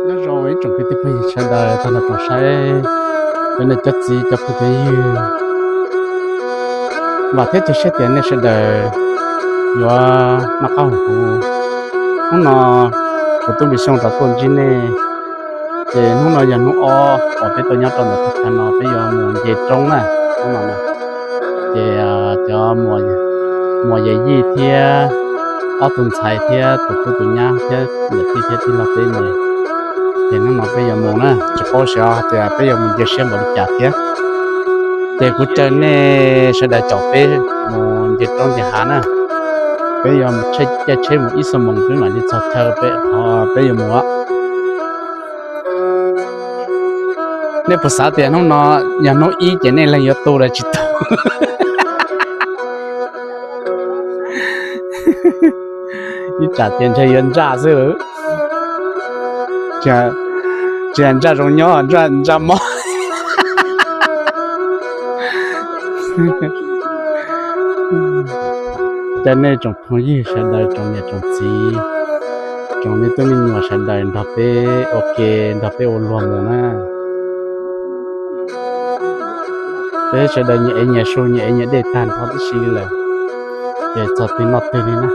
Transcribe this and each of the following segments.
Nyob zoo ib tsoom kwv tij phooj ywg sawv daws tag nrho tsoom saib, cov niam cov txiv cov phooj cov ywg, vam thiab cia siab tias nej sawv daws yuav noj qab haus huv. Hnub no kuv tub Npis Xyooj rov tuaj ntsib nej, ces hnub no yog hnub ob uas peb tuaj nyob rau ntawm thaj chaw no, peb yuav mus nce roob na. Hnub no ces cov muam yawm yij thiab ob tug ntxhais thiab tus tub tus nyab thiab niam tij thiab tij laug peb mus, ces hnub no peb yuav mus na, tsis paub xyov tias peb yuav mus nce siab npaum li cas thiab. Ces kuv caw nej sawv daws caum peb mus nce roob nce hav na. Peb yuav mus caij tsheb mus ib xuab moos peb mam li txog chaw peb, peb yuav mus. Nej puas xav tias hnub no yog hnub ib ces nej leeg yuav tu los tsis tu? Ib tsam ces ntshe yuav ntsaj xwb. Tsis ntsaj zoo nyob, ntsaj mob. Caw nej tsoom phooj ywg sawv daws, tsoom niam tsoom txiv, tsoom me tub me nyuam sawv daws nrog peb ua ke, nrog peb ua luag mus na. Peb sawv daws nyias ev nyias su nyias ev nyias dej tag nrho tib si li lawm, ces txog twg noj twg li na.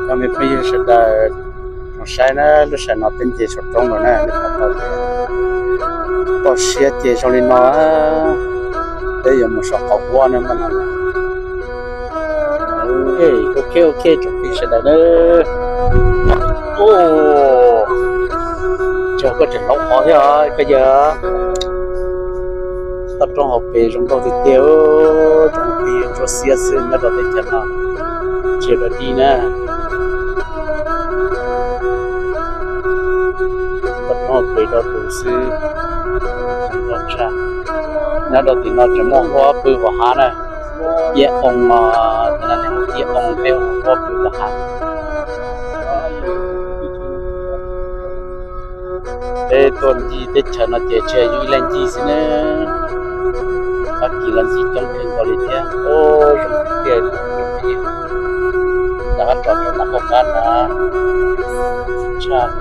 Cov me phooj ywg sawv daws, mus saib na, lub sij hawm no peb nce saum roob lawm na, nej pom tau tias toj siab ces zoo li no, peb yuav mus saum qaum huab na mas no. Ok ok, tsoom phooj ywg sawv daws na. Ub, tsis yog koj tseem hloov qhov thiab os, koj yawg. Toj roob hauv pes zoo nkauj tiag tiag, tsoom phooj ywg, tsuas xiab xwb nyob rau teb chaws no, tsis yog dog dig na. Toj roob hauv pes do tus xwb, zoo nkauj tshaj. Nyob rau tim no tseem muaj huab pw vam hav na, iab oo os, iab oo peb hu huab pw vam hav. Peb tuaj ncig teb chaws no ces tsis yog yus ib leeg ncig xwb na, Fab Kis los ncig coob kawg nkaus li thiab. Ub, zoo tiag tiag. Rov qab tso rau nram qab qab na, tshaj.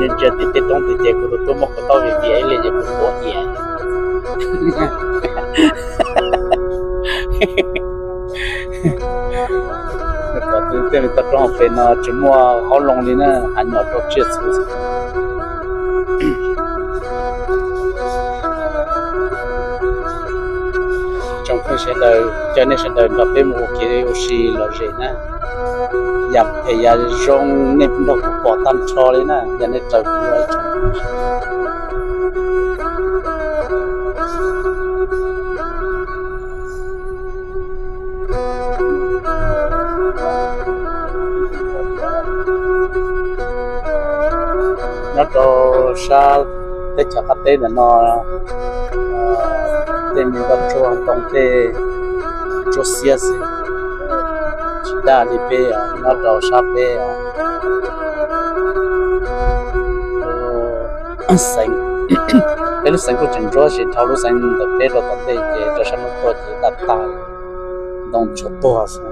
Ntsia tim tej roob tid ces kuv tus tub muab kuv taub vias vias ib li ces kuv tuav hiam. Kom tej toj roob hauv pes no tsis muaj qoob loo li na, hav nyom rau tsiaj txhu. Tsoom phooj ywg sawv daws, caw nej sawv daws nrog peb mus ua kev ua si lom zem na. Yam phem yam zoo nej nrog kuv pom tag nrho li na, yog nej raws kuv. Nyob rau sab teb chaws qab teb ntawm no, tej me ntoo tsuag ntoo tej tsuag xiab xwb, tsis daj li peb nyob rau sab peb. Xeev, peb lub xeev kuj tseem ntsuab tab sis dhau lub xeev ntawm peb rau tom ntej ces rau sab hnub tuaj ces daj tag, ntoo tshuav tuag xwb.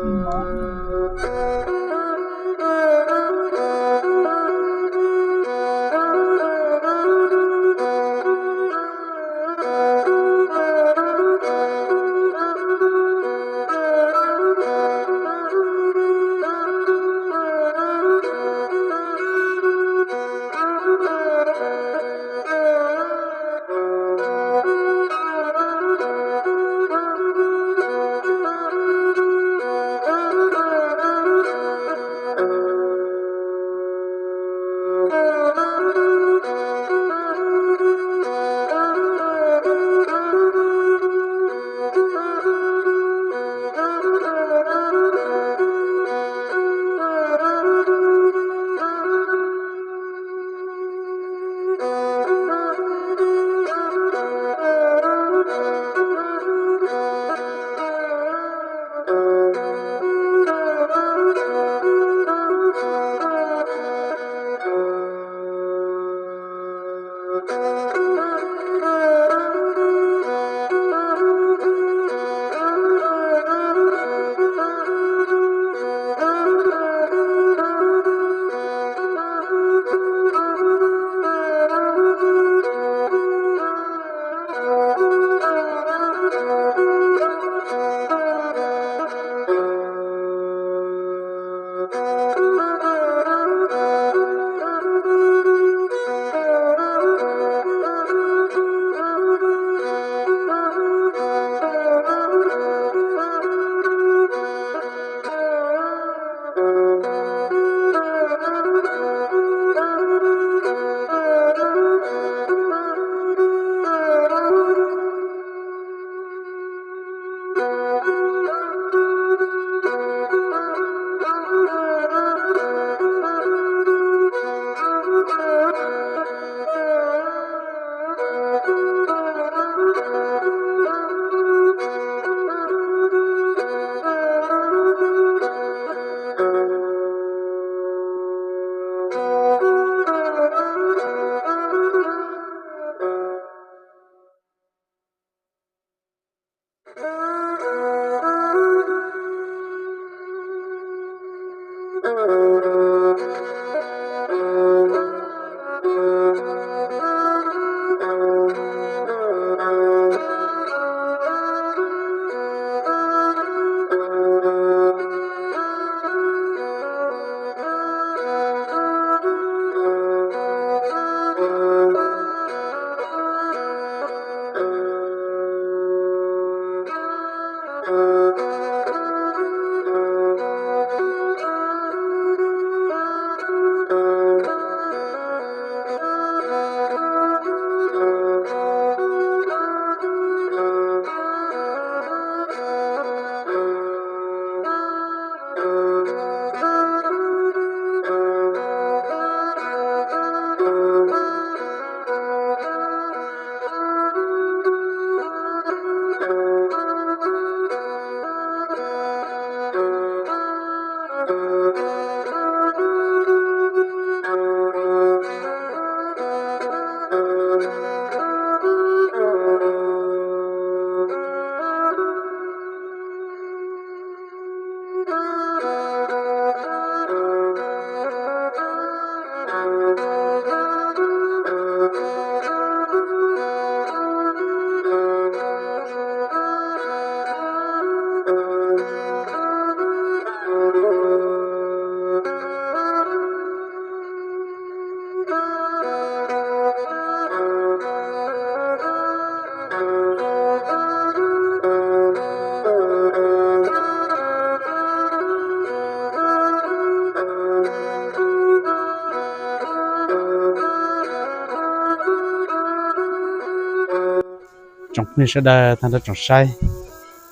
Tsoom phooj ywg sawv daws tag nrho tsoom saib,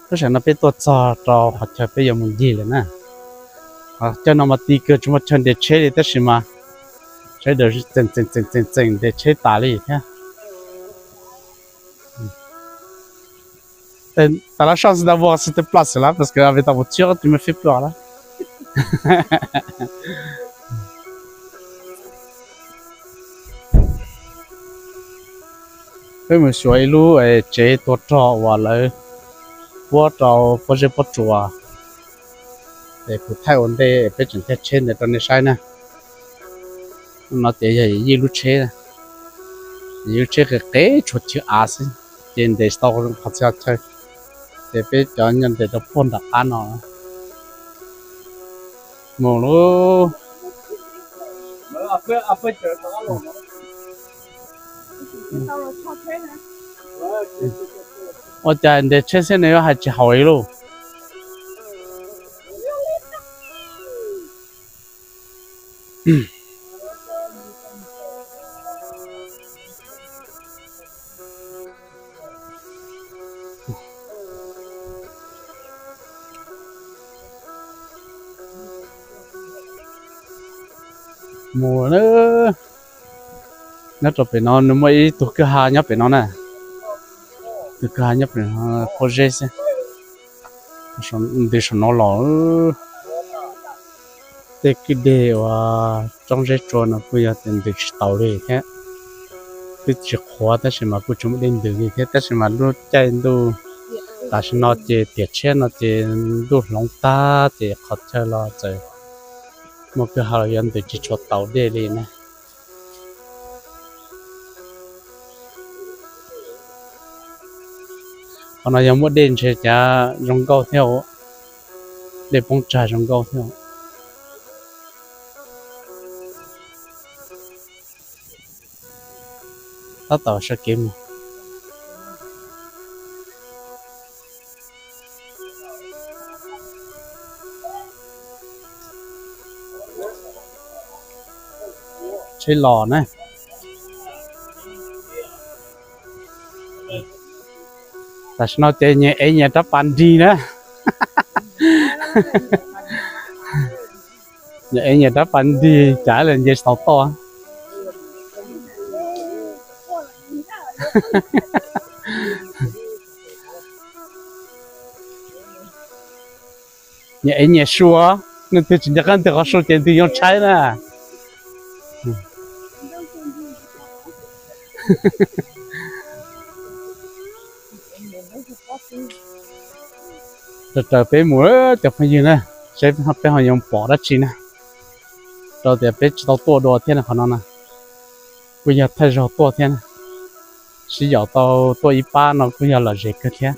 lub sij hawm no peb tuaj txog rau qhov chaw peb yuav mus ncig lawm na. Qhov chaw no mas ti kawg, tsis muaj chaw nres tsheb li tab sis mas sawv daws txeem txeem txeem txeem nres tsheb tas li thiab. Tại là sao người ta vượt sự tự lập sự là parce que avec ta một chiếc thì mới phép được đó. Peb mus xyuas ib lub tsev tua rog uas lawv puab rau pob zeb pob tsuas, es kuv thaij ua ntej peb tseem caij tsheb ntawd rau nej saib na. No ces yog yij lub tsheb, yij lub tsheb qis qis tshuav tswv av xwb, ces ntes tsis tau qhov txhia chaw, ces peb cov nyob ntes rau puag nram qab no. Mus lauj. Ua cas ntes tsheb xwb nws yuav hais tsis haum li lauj? Mus na. Nyob rau pem no nws muaj ib tug kwj ha nyob pem no na. Tug kwj ha nyob pem no, pob zeb xwb. Ntws saum no los. Tej kwj deg uas roob zeb tsua no kuj yog tias ntws tsis taus li thiab. Twb tsis qhuav tab sis mas kuj tsis muaj dej ntws li thiab, tab sis mas lub caij ntuj tam sim no ces tiam tshiab no ces ntuj hloov tag ces qhov chaw los txawm muaj kwj ha los yuav ntws tsis tshua taus dej li na. Qhov no yog muaj dej ntshe cas zoo nkauj thiab, dej poob tsag zoo nkauj thiab. Tab tom sawv kev mus. Tsheb los na. Tam sim no ces nyias ev nyias rab pas nrig na. Nyias ev nyias rab pas nrig cas li nce tsis tau toj. Nyias ev nyias su, leej twg tsis nco qab ntws qhov su ces ntws yoo tshaib na. Raws raws peb mus cov phooj ywg na, seb peb ho yuav pom dab tsi na. Rau tias peb tsis tau tuaj dua thiab na, qhov no na kuj yog thawj zaug tuaj thiab na. Sib yaum tau tuaj ib pab no kuj yog lom zem kawg thiab.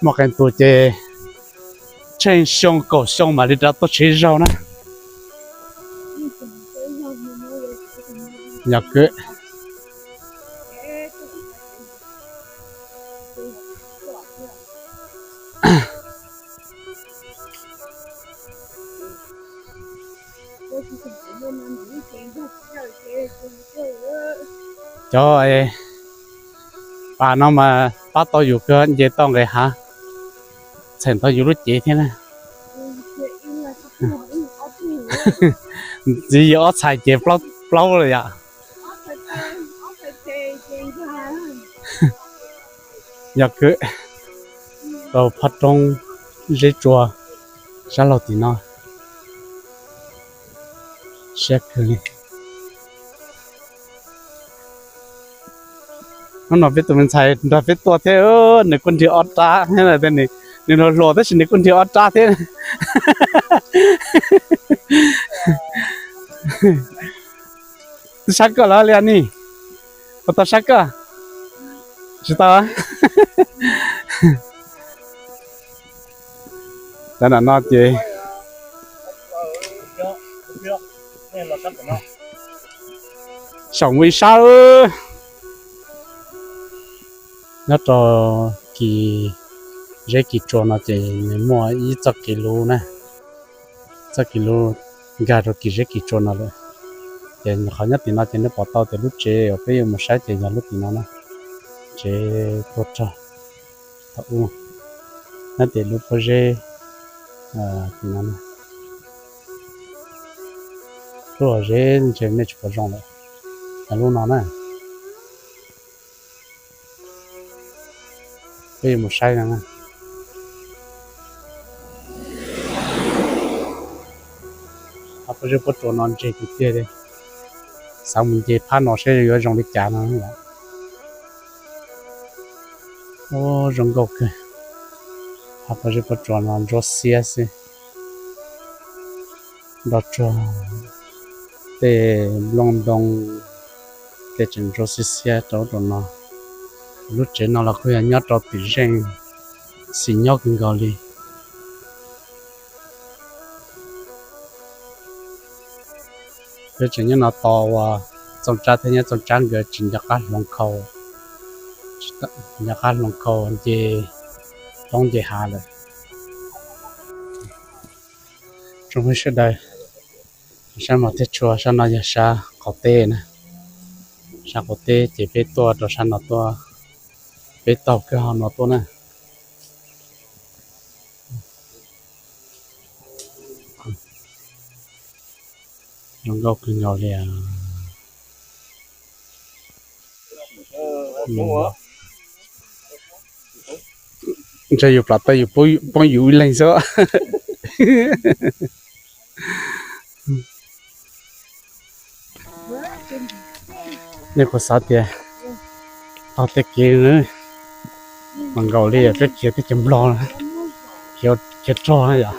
Muaj qee tus ces tsheej xyoo kaum xyoo mam li rov tuaj tsev zaug na. Yog kwv. Cov pas no mas pab tau yus kawg, nce tau nqis hav, txheem tau yus lub cev thiab na. Ntxiv yus ob txhais ces plaub lawm yom. Yog kwv, tau phab roob zeb tsua sab laug tim no. Siab kawg li. Hnub no peb tus me ntxhais nrog peb tuaj thiab, nws kuj nrhiav ob rab thiab, nws hluas hluas tab sis nws kuj nrhiav ob rab thiab. Twb sab koj los li ni? Puas tau sab koj? Tsis tau. Cov no ces saum mus ib sab. Nyob rau kis zeb kis tsua no ces nws muaj ib txoj kev lub na, txoj kev lub nkag rau kis zeb kis tsua no lawm. Ces qhov nyob tim no ces nej pom tau tias lub tsev uas peb yuav mus saib ces yog lub tim no na, tsev tuag rog thaum ub. Nyob tim lub pob zeb tim no, lub los zeb ntshe nej tsis pom zoo lawm, yog lub no na. Peb yuav mus saib no na. Pob zeb pob tsuas no ntse tiag tiag li. Xav mus nce phab no seb yuav zoo li cas no. Zoo nkauj kawg. Pob zeb pob tsuas no ntsuab xiab xwb. Nroj tsuag, tej nplooj ntoo, tej tseem ntsuab xiab xiab rau ub rau no. Lub tsev no los kuj yog nyob rau tim zeej xis nyob kawg nkaus li. Peb tseem nyob no tos uas Txooj Tsab thiab, nyob Txooj Tsab nkawd tsis nco qab hloov khau, nco qab hloov khau nce roob nce hav lawm. Tsoom phooj ywg sawv daws, sab no thiaj tshua, sab no yog sab qaum teb na. Sab qaum teb ces peb tuaj rau sab no tuaj, peb taug kwj ha no tuaj na. Zoo nkauj kawg nkaus li. Ntshe yus plam tau yus poob yus ib leeg xwb. Nej puas xav tias taug tej kev mas nkaus li peb khiav teb chaws Nplog, khiav rog na yom.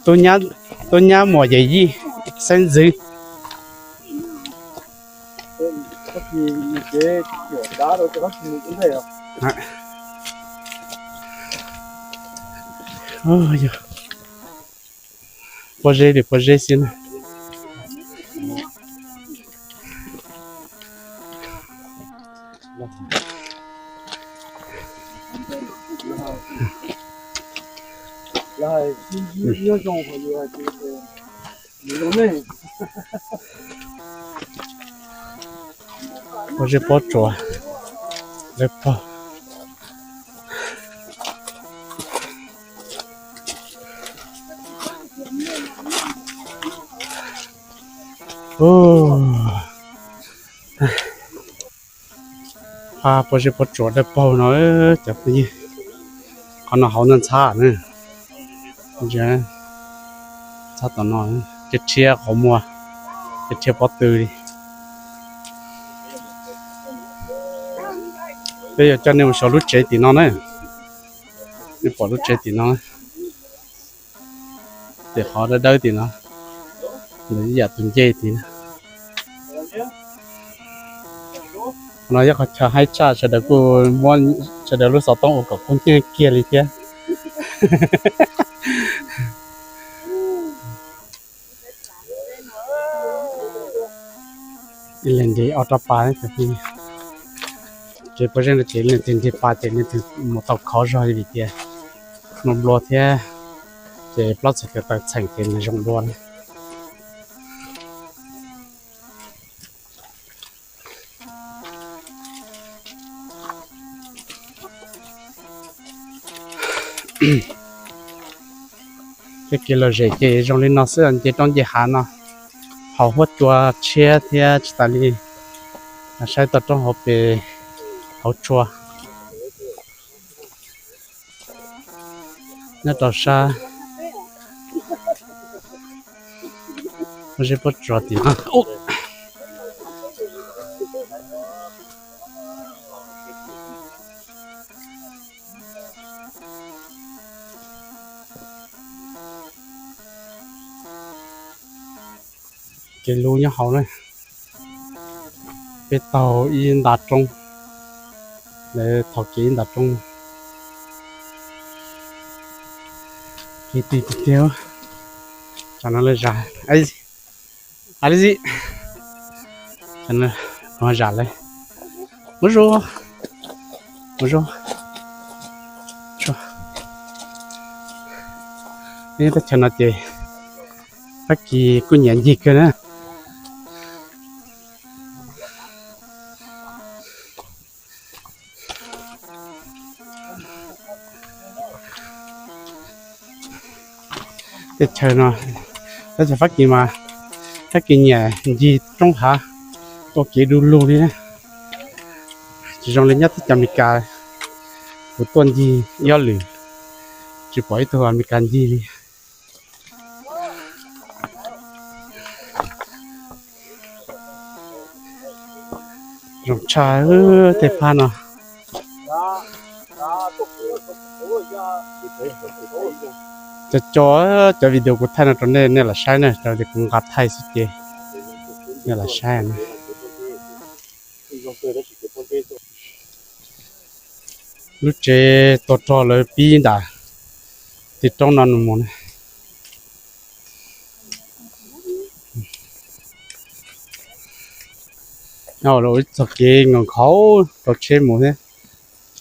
Tub nyab muam yawm yij xeeb ntxwv. Koj tsis mus tsev, yuam kav rau ces koj tsis mus ua ntej os. Yog pob zeb li pob zeb xwb na. Pob zeb pob tsuas, lawv pog. Pab pob zeb pob tsuas dawb paug no cov phooj ywg. Qhov no hauv ntxhab na, ntxhab tom no, rhiab rhiab qhov muag, rhiab rhiab pob tw li. Peb yuav coj nej mus saum lub tsev tim no na. Nej pom lub tsev tim no, tim qhov dawb dawb tim no, ntawm ib yam tus ncej tim no. No yog qhov chaw haib tshaj, sawv daws kuj muab sawv daws lub xov tooj ua kom kub nyiab kiag li thiab. Ib leeg nce ob rab pas. Tsev pob zeb no ces leej twg nce pas ces leej twg mus tau khov zog li vim tias nplua thiab, ces plaub txhais tes taw txheem ces nws zoo dua li. Tej kev lom zem ces zoo li no xwb, nce roob nce hav no, haus huab cua tshiab thiab tsis tas li saib toj roob hauv pes hauv tshua. Nyob rau sab pob zeb pob tsuas tim no. Kev lub nyob hauv na, peb taug ib nta roob, lawv thov kev ib nta roob. Kev ti tiag tiag, tsam no lawv zam, a li xi, tsam no zam lawm. Mus zoo, mus zoo. Teb chaws no ces Fab Kis kuj nyiam ncig kawg na. Teb chaws no, teb chaws Fab Kis mas Fab Kis nyiam ncig roob hav ua kev du lug li na. Tsis zoo li nyob teb chaws Amelikas, kuv tuaj ncig ib ob lwm tsis pom ib tug Amelikas ncig li. Zoo tshaj tej phab no. Cov, cov, cov video kuv thaij no rau nej, nej lam saib na, rau tias kuv nqa thaij xwb ces nej lam saib na. Lub tsev tuag rog lawv pib nram tim roob no mus na. Nyob ua ib txoj kev nkhaus nkhaus rau tsheb mus thiab,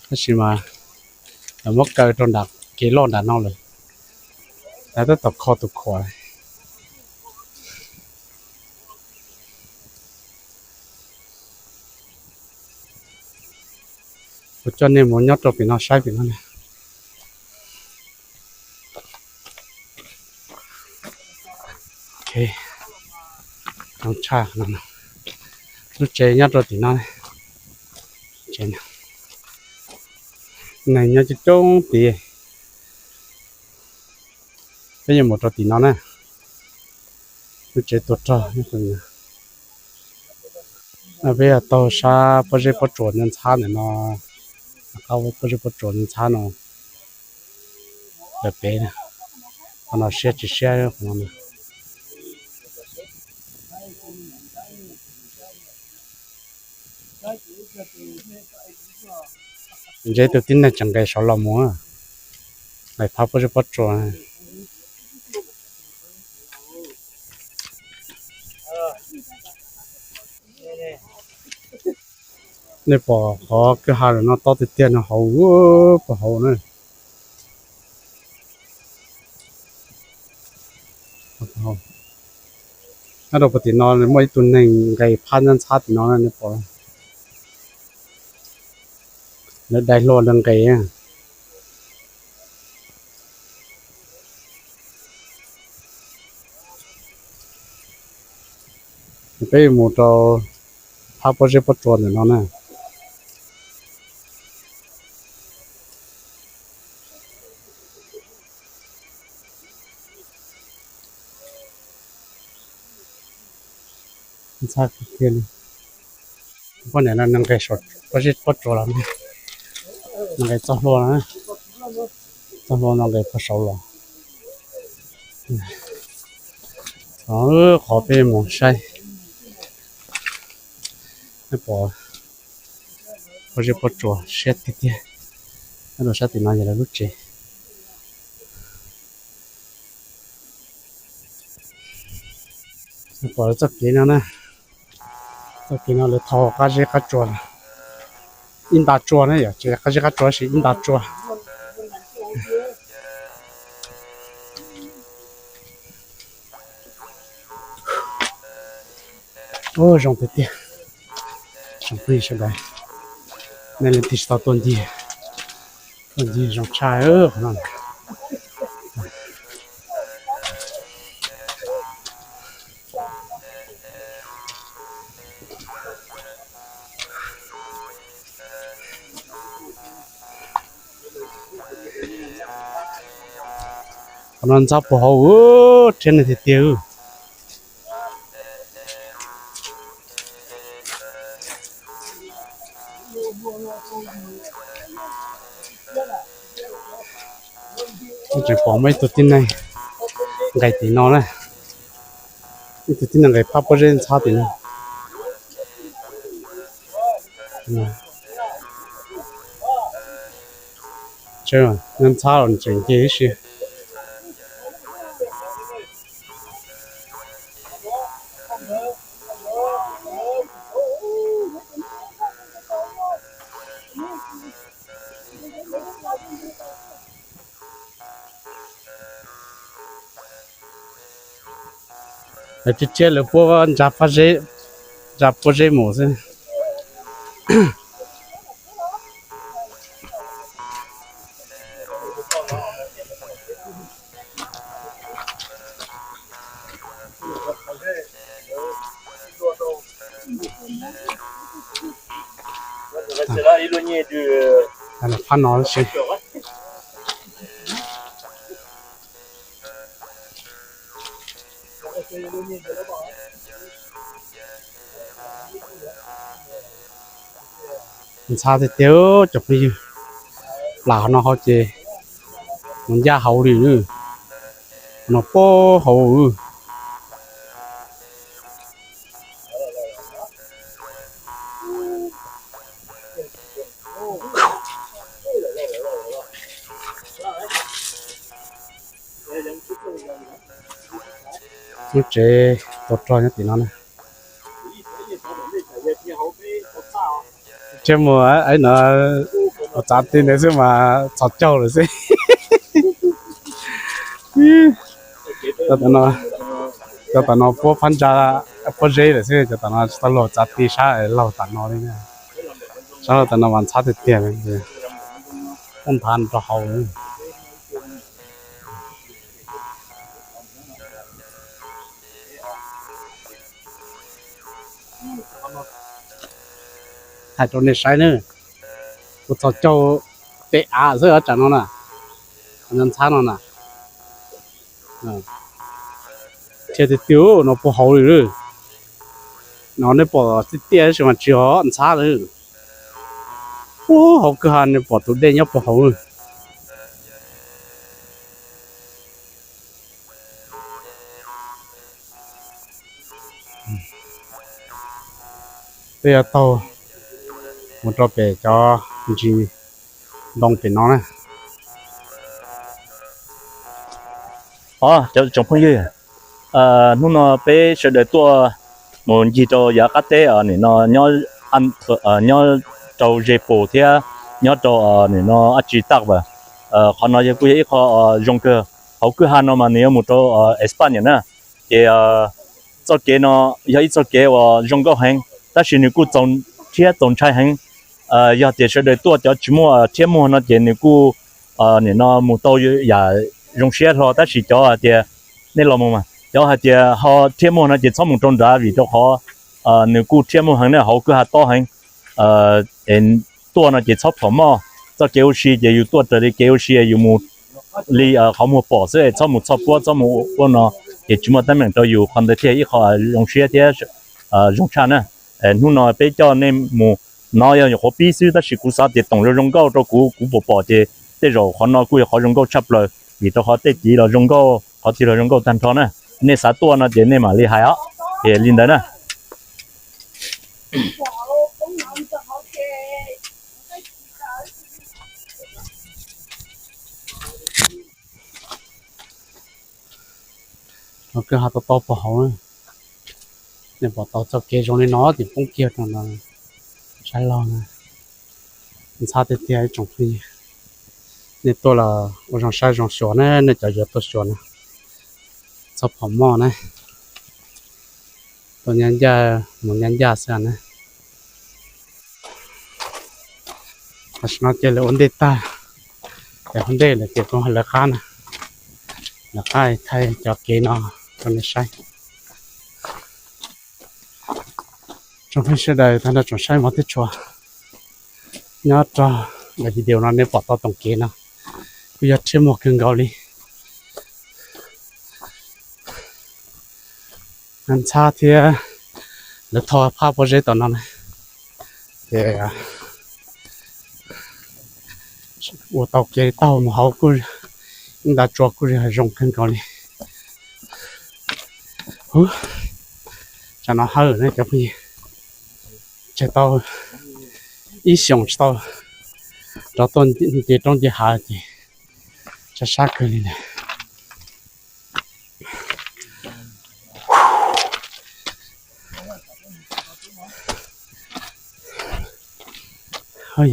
tab sis mas lawv muab kaw rau nram kev loj nram no lawm, lawv tab tom kho tus khuam. Kuv coj nej mus nyob rau pem no saib pem no na. Tshaj, lub tsev nyob rau tim no, neeg nyob coob coob tid. Peb yuav mus rau tim no na, lub tsev tuag rog. Peb yog taug sab pob zeb pob tsuas ntxhab ntawm no, qab pob zeb pob tsuas ntxhab no, lawm pem, qhov no siab tsis siab qhov no. Ntsia tus tib neeg tseem nqes saud los mus, nqes phab pob zeb pob tsuas. Nej pom qhov kwj ha lawm no tob tiag tiag no hauv, puag hauv na. Nyob rau puag tim no muaj ib tug neeg nqes phab ntxhab ntxhab tim no na, nej pom. Lawv dai hlua lawv nqes. Peb mus rau phab pob zeb pob tsuas ntawm no na. Ntxhab tiag tiag li. Poj niam no nws nqes saum pob zeb pob tsuas los, nws nqes txoj hlua no, txoj hlua no nqes puag saud los. Qhov peb mus saib, nej pom pob zeb pob tsuas siab tiag tiag. Nyob rau sab tim no yog lawv lub tsev. Pom lawv txoj kev no na, txoj kev no lawv thau qab zeb qab tsua, ib nta tsua na yom, tsis qab zeb qab tsua tab sis ib nta tsua. Ua zoo tiag tiag. Tsoom phooj ywg sawv daws, nej leej twg tsis tau tuaj ncig, tuaj ncig zoo tshaj qhov no. Qhov no ntxhab puag hauv, rhiab neeg tiag tiag. Tseem pom muaj ib tug tib neeg nqes tim no na, ib tug tib neeg nqes phab pob zeb ntxhab tim no. Ntxhab los tseem nce ib si. Lawv tsiab tsiab lawv puab ntsa pob zeb, ntsa pob zeb mus xwb. Phab no tab sis ntxhab tiag tiag cov phooj ywg. Plam qhov no hauv ces mus ncaj hauv li, no puag hauv. Lub tsev tuag rog nyob tim no na. Tseg mus no, txav ti ntawd xwb mas txhos caug lawm xwb. Cov tom no puab phab ntsa, puab zeb lawm xwb, cov tom no tsis tau laug txav ti sab laug tom no li. Sab laug tom no mas ntxhab tiag tiag, puab nthav rau hauv. Hais rau nej saib nawb, kuv txhos caug tes av xwb os, tsam no na, ntxhab no na. Thiab tiag tiag no puag hauv li. No nej pom tiaj tiaj tab sis mas tsis yog ntxhab lawm. Puag hauv kwj ha nej pom tus dej nyob puag hauv. Peb yuav taug Mus rau pem cov ntsis ntoo pem no na. Os, cov tsoom phooj ywg, hnub no peb sawv daws tuaj mus ncig rau yav qab teb nim no nyob rau Ze Pus thiab nyob rau nim no Ab Tsi Taj Vas. Qhov no yog kuj yog ib qho zoo kawg. Hauv kwj ha no mas nws yuav mus rau Espaj na. Ces txoj kev no yog ib txoj kev uas zoo nkauj heev, tab sis nws kuj txaus rhiab txaus ntshai heev. Yog tias sawv daws tuaj cov tsis muaj rhiab muag no ces nws kuj nim no mus tau yam zoo siab hlo, tab sis cov hais tias, nej los mus mas, cov hais tias ho rhiab muag no ces txhob mus rau nrad vim rau qhov nws kuj rhiab muag heev na, hauv kwj ha tob heev. Tuaj no ces txhob phom moj, txoj kev ua si ces yus tuaj raws li kev ua si, yus mus li qhov muag pom xwb, txhob mus txhoj puab, txhob mus ua no, ces tsis muaj teeb meem rau yus. Qhov ntawd thiaj ib qho zoo siab thiab zoo tshaj na. Hnub no peb coj nej mus, no yog nyuam qhuav pib xwb, tab sis kuv xav tias toom zoo zoo nkauj rau kuv, kuv pom pom ces tej zaum qhov no kuj yog qhov zoo nkauj tshaj plaws, vim rau qhov tej tid los zoo nkauj, qhov twg los zoo nkauj tag nrho na. Nej xav tuaj no ces nej mam li hais os. Ces li ntawd na. Kwj ha to to pog hauv, nej pom tau txoj kev zoo li no ces poob kiag rau no, sab laug na. Ntxhab tiag tiag ib tsoom phooj ywg, nej tuaj los ua zoo saib zoo xyuas na, nej cov yuav tuaj xyuas na, txhob phom moj na. Tuaj nyab ncaj mus nyab ncaj xwb na. Tam sim no ces lawv ua ntej tag, ces ua ntej lawm ces kuv lawv qab na, lawv qab thaij cov kev no rau nej saib. Tsoom phooj ywg sawv daws tag nrho tsoom saib mov thiab tshua, nyob rau daim video no nej pom tau toom kev no kuj yog rhiab muag kawg nkaus li. Ntxhab thiab lawv tho phab pob zeb tom no na, ces ua tau kev taug mus hauv kuj, ib nta tsua kuj zoo kawg nkaus li. Tsam no hawj ne cov phooj ywg, tseg tau ib xyoos tsis tau rov tuaj nce roob nce hav ces sab sab kawg li ntag.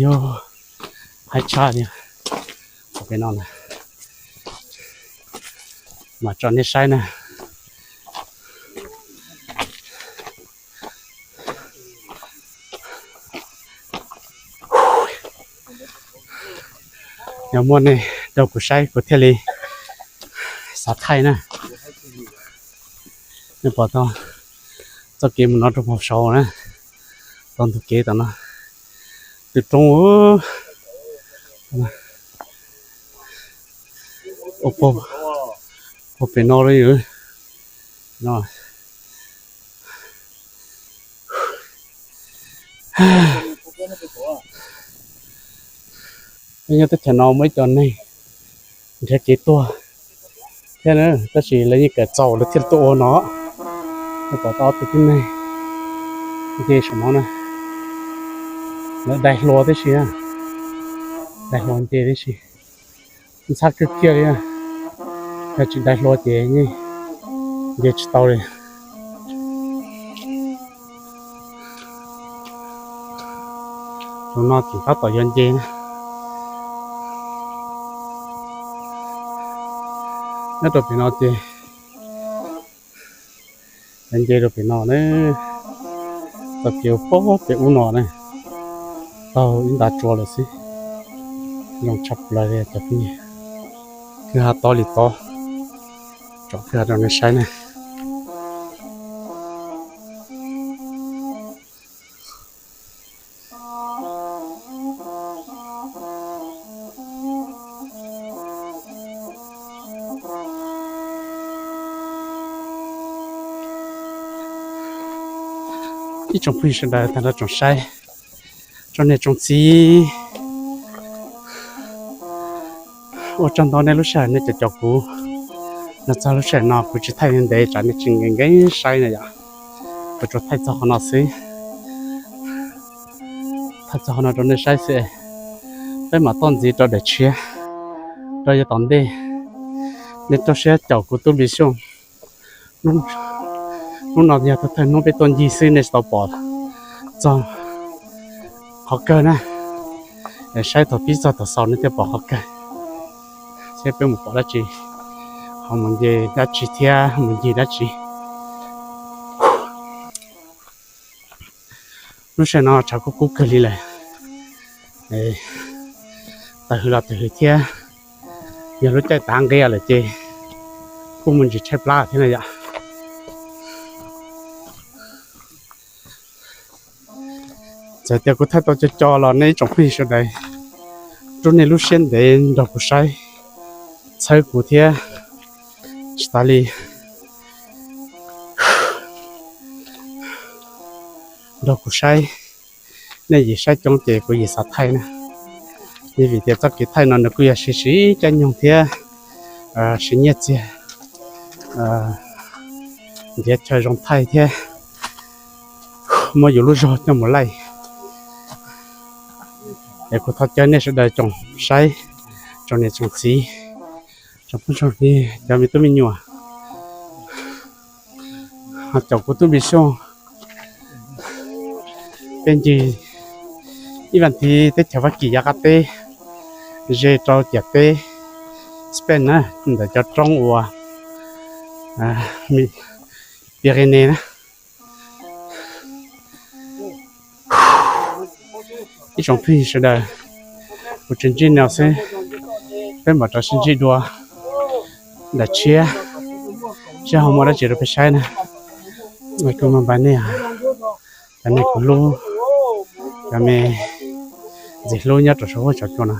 Yog haib tshaj li pem no na, mam tso nej saib na. Yog muaj nej rau kuv saib kuv thiaj li xav thaij na. Nej pom tau txoj kev mus no rau pem saud na, tau ntug kev tom no, tw roob ua puag pem no li no. Nyob teb chaws no muaj ib co neeg nrhiav kev tuag thiab na, tab sis lawv yeej kawm txaus lawv thiaj tuaj ua no. Nej pom tau ob tug tib neeg nce saum no na, lawv dai hlua tib si, dai hlua nce tib si. Ntxhab kiag kiag li, yog tsis dai hlua ces yeej nce tsis tau li. Tus no tseem tab tom yuav nce na. Nyob rau pem no ces yuav nce rau pem no na, txoj kev ua pem ub no na, taug ib nta tsua lawm xwb. Zoo tshaj plaws li cov phooj ywg, kwj ha tob li tob, tsom kwj ha rau nej saib na. Ib tsoom phooj ywg sawv daws tag nrho tsoom saib, tsoom niam tsoom txiv, ua tsaug ntau nej lub sij hawm nej caum caum kuv. Los txog lub sij hawm no kuv tsis thaij ntev tsam nej tsis nkees nkees saib na yom. Kuv tsuas thaij txog qhov no xwb. Txog qhov no rau nej saib xwb, peb mam toj ntxiv rau daim tshiab, rau yav tom ntej. Nej rau siab caum kuv tub Npis Xyooj. Hnub no yog thawj hnub peb tuaj ncig xwb nej tsis tau pom txog qhov kawg na. Saib thaum pib txog thaum xaus nej thiaj pom qhov kawg, thiab peb mus pom dab tsi, ho mus nce dab tsi thiab mus ncig dab tsi. Lub sij hawm no tshav kub kub kawg li lawm, tawm hws los tawm hws thiab, yog lub caij tav nqia lawm ces kuj mus ntsis tshaib plab thiab na yom. Txawm tias kuv thaij tau co co los nej ib tsoom phooj ywg sawv daws rub nej lub siab ntev nrog kuv saib, txhawb kuv thiab, tsis tas li nrog kuv saib. Nej yim saib coob ces kuv yim xav thaij na. Vim tias txoj kev thaij no nws kuj yog siv siv caij nyoog thiab siv nyiaj txiag, nrhiav chaw zoo thaij thiab muab yus lub zog coj mus laij. Es kuv thov caw nej sawv daws tsoom saib, tsoom niam tsoom txiv, tsoom phooj tsoom ywg, cov me tub me nyuam, ho caum kuv tub Npis Xyooj peb ncig ib vas thiv teb chaws Fab Kis yav qab teb, ze rau ciam teb Spain na, ntawm cov roob uas Pyrenees na. Ib tsoom phooj ywg sawv daws, kuv tsis ntsib no xwb, peb mam rov sib ntsib dua daim tshiab, seb ho muaj dab tsi rau peb saib na. Kuv mam npaj nej, cov neeg kuv hlub, cov me ntxim hlub nyob rau saum huab cov cua no,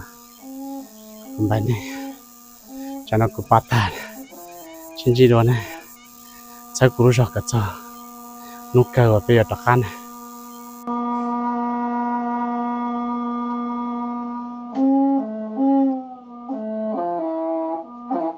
kuv npaj nej, tsam no kuv pab tag, sib ntsib dua na, txhawb kuv lub zog kom txog hnub kawg uas peb yuav rov qab na.